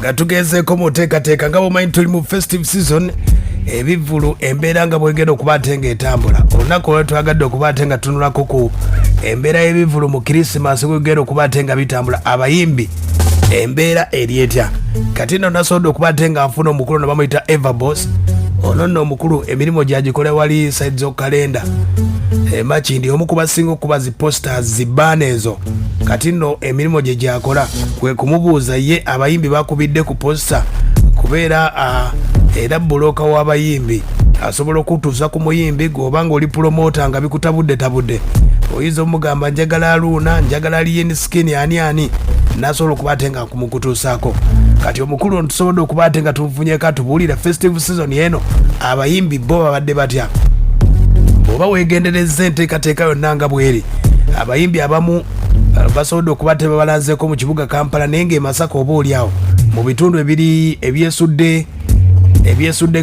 Nga tugezeeko mu nteekateeka, nga bwomanyi tuli mu festive season, ebivvulu embeera nga bwegenda okuba ate ng'etambula. Olunaku olwo twagadde okuba ate nga tunulako ku embeera y'ebivvulu mu Kirisimasi bwegenda okuba ate nga bitambula, abayimbi embeera eri etya. Kati nno nasobodde okuba ate nga nfuna omukulu ono bamuyita Everbos. Ono nno omukulu emirimu gyagikola wali side z'okalenda Emakindi, omu ku basinga okuba zi posters, zi baana ezo. Kati nno emirimu gye gyakola kwe kumubuuza ye abayimbi bakubidde ku posta kubeera era bbulooka w'abayimbi, asobola okutuusa ku muyimbi gweoba nga oli pulomota nga bikutabudde tabudde, oyinza omugamba njagala Aluuna, njagala Alien Skin, ani ani, nasobola okuba ate nga nkumukutuusaako. Kati omukulu ono tusobodde okuba ate nga tumufunyeko atubuulira festive season eno abayimbi bo babadde batya. Bw'oba weegenderezza enteekateeka yonna nga bweri, abayimbi abamu basobodde okuba tebabalanzeeko mu kibuga Kampala, naye nga emasaka oba oli awo mu bitundu ebiri ebyesudde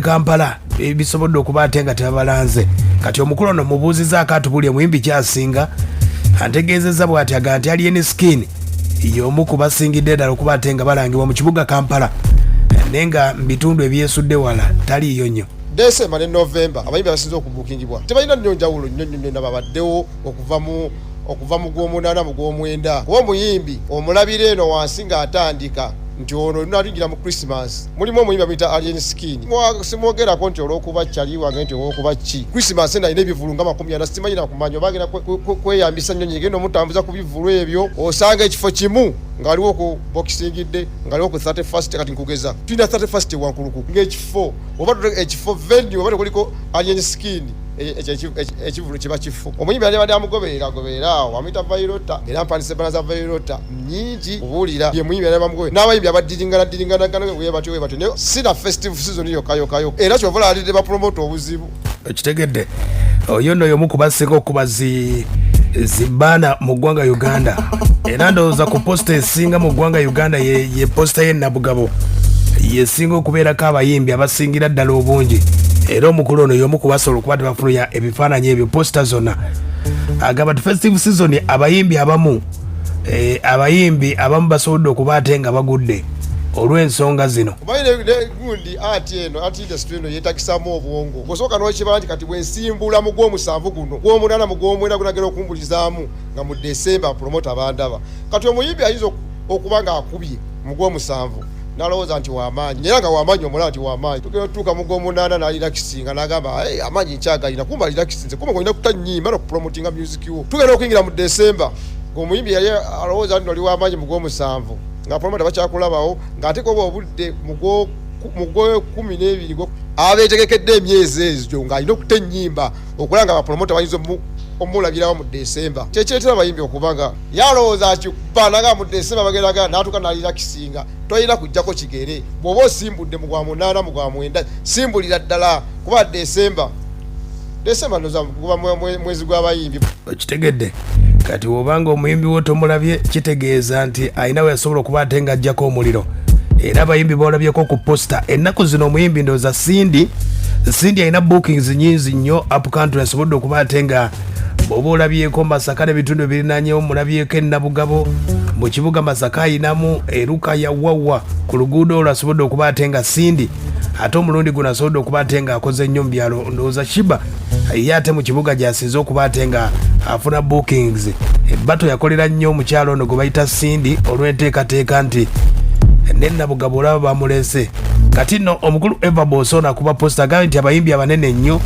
Kampala bisobodde okuba ate nga tebabalanze. Kati omukulu ono mubuuzizaako atubuli omuyimbi kyasinga antegeezezza bw'ati, aga nti Alien Skin y'omu ku basingidde ddala okuba ate nga balangibwa mu kibuga Kampala, naye nga mu bitundu ebyesudde wala taliiyo nnyo. Desemba ne Novemba abayimbi abasinze okubukingibwa tebalina nnyo njawulo nnyo nnyo nnyo, nababaddewo okuva mu gw'omunaana, mu gw'omwenda, kuba omuyimbi omulabira eno wansi ng'atandika nti ono lunaluyingira mu Christmas. Mulimu omuyimbi amuyita Alien Skin. Simwogerako nti olw'okuba kyali wange nti olw'okuba ki Christmas eno alina ebivulu nga 40, simanyi nakumanya oba agenda kweyambisa nnyonyi egenda omutambuza ku bivulu ebyo. Osanga ekifo kimu ng'aliwo ku Boxing Day, ng'aliwo ku 31st. Kati nkugeza tulina 31st ewankuluku ng'ekifo oba ekifo venue oba tekuliko Alien Skin, ekyo ekivulu kiba kifu. Omuyimbi yali abadde amugoberera agoberera awo amuyita Vairota, era mpandisa ebbala za Vairota nyingi kubuulira ye muyimbi yali bamugoberera n'abayimbi abaddiringana ddiringana we batyo we batyo, naye si na festive season yokka yokka yokka. Era kyova olaalidde bapromota obuzibu. Okitegedde, oyo nno y'omu ku basinga okuba zibaana mu ggwanga Uganda, era ndowooza ku posita esinga mu ggwanga Uganda ye posita y'e Nabugabo, yesinga okubeerako abayimbi abasingira ddala obungi. Era omukulu ono y'omu ku basobola okuba tebafunuya ebifaananyi ebyo posita zonna. Agamba ti festive season abayimbi abamu basobodde okuba ate nga bagudde olw'ensonga zino. Omanyi gundi ati eno ati industry eno yeetagisamu obwongo. Bw'osooka n'okiba nti kati bwensimbula mu gw'omusanvu guno, gw'omunaana, mu gw'omwenda gunagera okumbulizaamu nga mu Desemba promota bandaba. Kati omuyimbi ayinza okuba ng'akubye mu gw'omusanvu n'alowooza nti wamaanyi, era nga wamaanyi, omulaba nti wamaanyi. Tugenda otutuuka mu gw'omunaana n'alirakisinga n'agamba, "Hey, amaanyi nkyagalina." Kumba alirakisinze, kumba ng'olina kuta nnyimba n'okupromotinga music wo. Tugenda okuyingira mu Desemba ng'omuyimbi yali alowooza nti oli wamaanyi mu gw'omusanvu nga promota bakyakulabawo, ng'ate koba obudde mu gw'ekumi n'ebiri abeetegekedde emyezi ezo ng'alina okuta ennyimba okulaba nga bapromota bayinza omulabirawo mu Desemba. Kyekireetera abayimbi okuba nga yalowooza akikuba naga mu Desemba bagendaga n'atuuka n'alirakisinga. Tolina kujjako kigere bw'oba osimbudde mu gwa munaana, mu gwa mwenda, simbulira ddala, kuba Desemba ndoza guba mwezi gw'abayimbi. Okitegedde, kati wobanga omuyimbi wo tomulabye, kitegeeza nti alina we yasobola okuba ate nga ajjako omuliro. Era abayimbi bolabyeko ku posta ennaku zino, omuyimbi ndowooza Cindy. Cindy alina bookings nyingi nnyo up country, asobodde okuba ate nga bw'oba olabyeko Masaka n'ebitundu ebirinanyewo, mulabyeko enabugabo mu kibuga Masaka, ayinamu eruka ya wawa ku luguudo olwo, asobodde okuba ate nga Cindy ate omulundi guno asobodde okuba ate nga akoze nnyo mu byalo. Ndowooza Sheebah ye ate mu kibuga gyasinze okuba ate nga afuna bookings. Ebbato yakolera nnyo omukyalo ono gwe bayita Cindy olw'enteekateeka nti nenabugabo olaba bamulese. Kati nno omukulu Eva Boson akuba posta agambye nti abayimbi abanene ennyo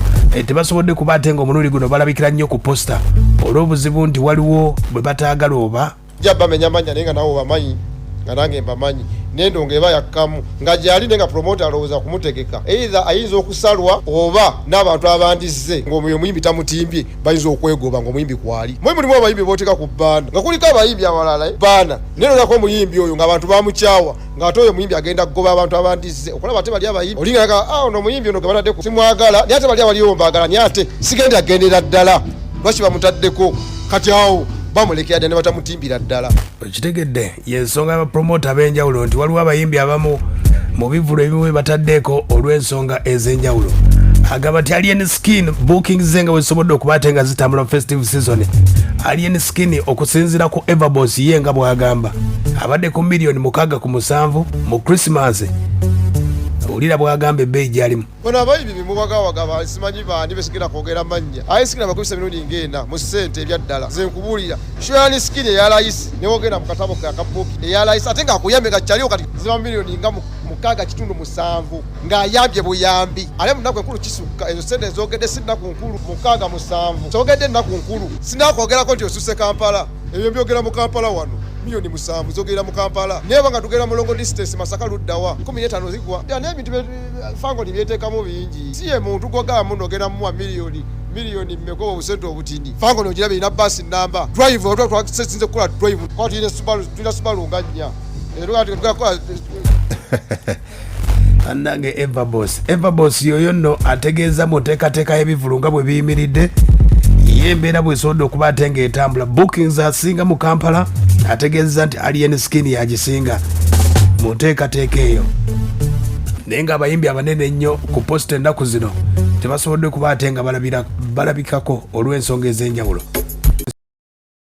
tebasobodde kuba ate nga omulundi guno balabikira nnyo ku posta olw'obuzibu nti waliwo bwe bataagala oba Ja bamenya manya, naye nga nawe obamanyi nga nange mbamanyi, nendongo eba yakkamu nga gyali, naye nga promota alowooza kumutegeka, either ayinza okusalwa oba n'abantu abandizze ng'omuyo omuyimbi tamutimbye bayinza okwegoba ng'omuyimbi kwali. Mwe mulimu abayimbi booteka ku bbaana nga kuliko abayimbi abalala baana, naye nolako omuyimbi oyo ng'abantu bamukyawa, ng'ate oyo omuyimbi agenda kugoba abantu abandizze okulaba. Ate bali abayimbi olinga, "Ah, ono omuyimbi ono gwe bataddeko simwagala, naye ate bali abaliwo mbaagala, naye ate sigenda gendera ddala, lwaki bamutaddeko?" Kati awo bamulekera ddala ne batamutimbira ddala. Okitegedde, yensonga y'abapromota ab'enjawulo nti waliwo abayimbi abamu mu bivvulu ebimu be bataddeeko olw'ensonga ez'enjawulo. Agamba nti Alien Skin bookings ze nga bwezisobodde okuba ate nga zitambula mu festive season. Alien Skin okusinziira ku Everboss ye nga bw'agamba abadde ku 6.7 million mu Christmas. Wulira bw'agamba ebbeeyi gy'alimu. Bano abayimbi bemuwagawaga basimanyi baani besigenda kwogera mannya, aye sigenda bakubisa mirundi ng'ena mu ssente. Ebyaddala nze nkubuulira, show ya Alien Skin eyalayisi newogenda mu katabo ke akabuki eyalayisi ate ng'akuyambye nga kyaliwo kati ziba miliyoni nga 6.7 ng'ayambye buyambi, ate mu nnaku enkulu kisukka ezo ssente ezogedde. Si nnaku nkulu 6, 7 kyogedde ennaku nkulu, sinakwogerako nti osuse Kampala. Ebyo mbyogera mu Kampala wano, miliyoni 7 zogera mu Kampala, naye banga tugenda mu long distance, Masaka luddawa, 15 zigwa. Naye ebintu Fangoni byeteekamu bingi, si ye muntu gwogamba muno ogenda mumuwa miliyoni miliyoni mmeka obusente obutini. Fangoni ogiraba erina baasi namba, drive otwa twasinze kukola drive kuba tulina Subaru, tulina Subaru nga nnya era tugakola. Annange Everboss, Everboss yoyo nno ategeeza mu nteekateeka y'ebivulu nga bwe biyimiridde, ye embeera bwesobodde okuba ate ng'etambula, bookings asinga mu Kampala. Ategeeza nti Alien Skin yagisinga mu nteekateeka eyo, naye ng'abayimbi abanene ennyo ku poster ennaku zino tebasobodde kuba ate nga balabikako olw'ensonga ez'enjawulo.